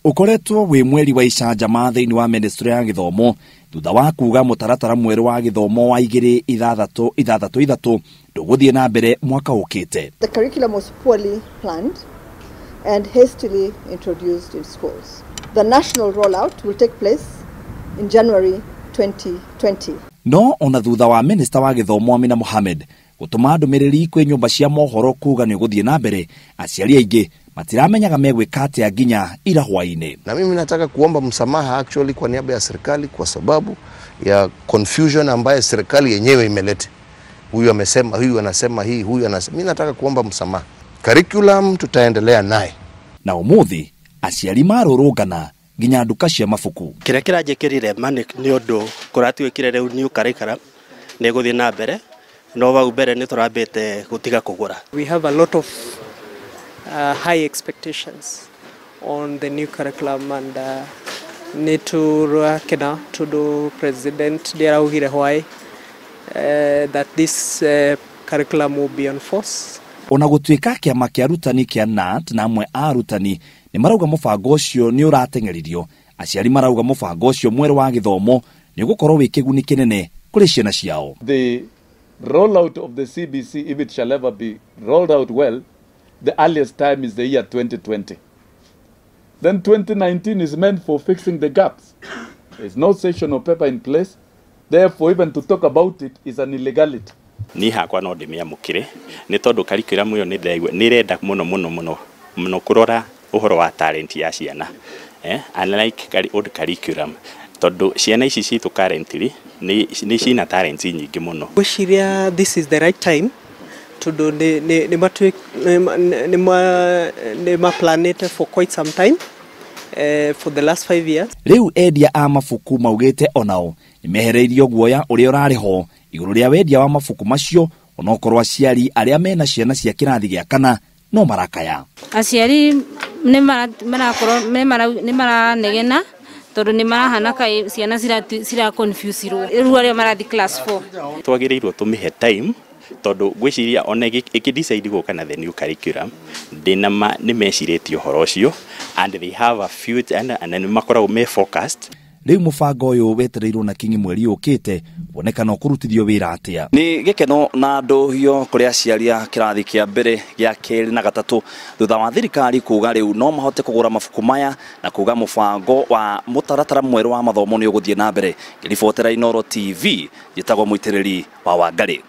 Ũkoretwo wĩ mweri wa icanjama thĩinĩ wa ministry ya gĩthomo thutha wa kuga mũtaratara mwerũ wa gĩthomo wa 2-6-6-3 ndũgũthiĩ na mbere mwaka ũkĩte. The curriculum was poorly planned and hastily introduced in schools. The national rollout will take place in January 2020. No ona thutha wa minister wa gĩthomo Amina Mohamed gũtũma ndũmĩrĩri kwĩ nyũmba cia mohoro kuga nĩ ũgũthiĩ na mbere, aciari aingĩ matiramenyaga megwĩka atĩa nginya ira hwaĩ-inĩ. Na mimi nataka kuomba msamaha actually kwa niaba ya serikali kwa sababu ya confusion ambayo serikali yenyewe imeleta. Huyu amesema, huyu anasema hii, huyu anasema. Mimi nataka kuomba msamaha. Curriculum tutaendelea naye. Na ũmũthĩ aciari marũrũngana nginya nduka cia mabuku. Kĩrĩa kĩranjĩkĩrire ma nĩ ũndũ kũratuĩkire rĩu new curriculum nĩ ĩgũthiĩ na mbere, no hau mbere nĩ tũrambĩte gũtiga kũgũra. We have a lot of high expectations on the new curriculum and nĩ tũrakena tondũ president nĩaraugire why that this curriculum will be on force. Ona gũtuĩka kĩama kĩa arutani kĩa KNUT na amwe a arutani nĩ marauga mũbango ũcio nĩ ũrateng'eririo, aciari marauga mũbango ũcio mwerũ wa gĩthomo nĩ ũgũkorwo wĩ kĩguni kĩnene kũrĩ ciana ciao. The rollout of the CBC, if it shall ever be rolled out well, the earliest time is the year 2020. Then 2019 is meant for fixing the gaps. There's no session or paper in place. Therefore, even to talk about it is an illegality. Ni hakwa no ndĩmĩamũkĩre nĩ tondũ curriculum ĩyo nĩ ndĩraigua nĩ ĩrenda mũno mũno mũno mũno kũrora ũhoro wa talent ya ciana, unlike old curriculum, tondũ ciana ici citũ currently nĩ cina talent nyingĩ mũno. Ngwĩciria this is the right time tondũ nĩ maplanĩte for quite some time, for the last 5 years. Rĩu endia a mabuku maugĩte onao nĩ mehereirio guoya ũrĩa ũrarĩ ho igũrũ rĩa wendia wa mabuku macio, onokorwo aciari arĩa mena ciana cia kĩrathi gĩa kana no marakaya. Aciari nĩ marakorwo nĩ maranegena tondũ nĩ marahana kaĩ ciana cira confuse-irwo rĩu arĩa marathi class 4. Twagĩrĩirwo tũmĩhe time tondũ ngwĩciria ona ĩkĩ-decide gũka na the new curriculum ndĩna ma nĩ mecirĩtie ũhoro ũcio and they have a future and nĩ makoragwo me focused. Rĩu mũbango ũyũ wetereirwo na kinyi mweri ũkĩte wonekana ũkũrutithio wĩra atĩa. Nĩ gĩkeno na ndũhio kũrĩ aciari a kĩrathi kĩa mbere gĩa kerĩ na gatatũ thutha wa thirikari kuga rĩu no mahote kũgũra mabuku maya na kuga mũbango wa mũtaratara mwerũ wa mathomo nĩ ũgũthiĩ na mbere. Ngĩribotera Inooro TV, njĩtagwo Mũitĩrĩri wa Wangarĩ.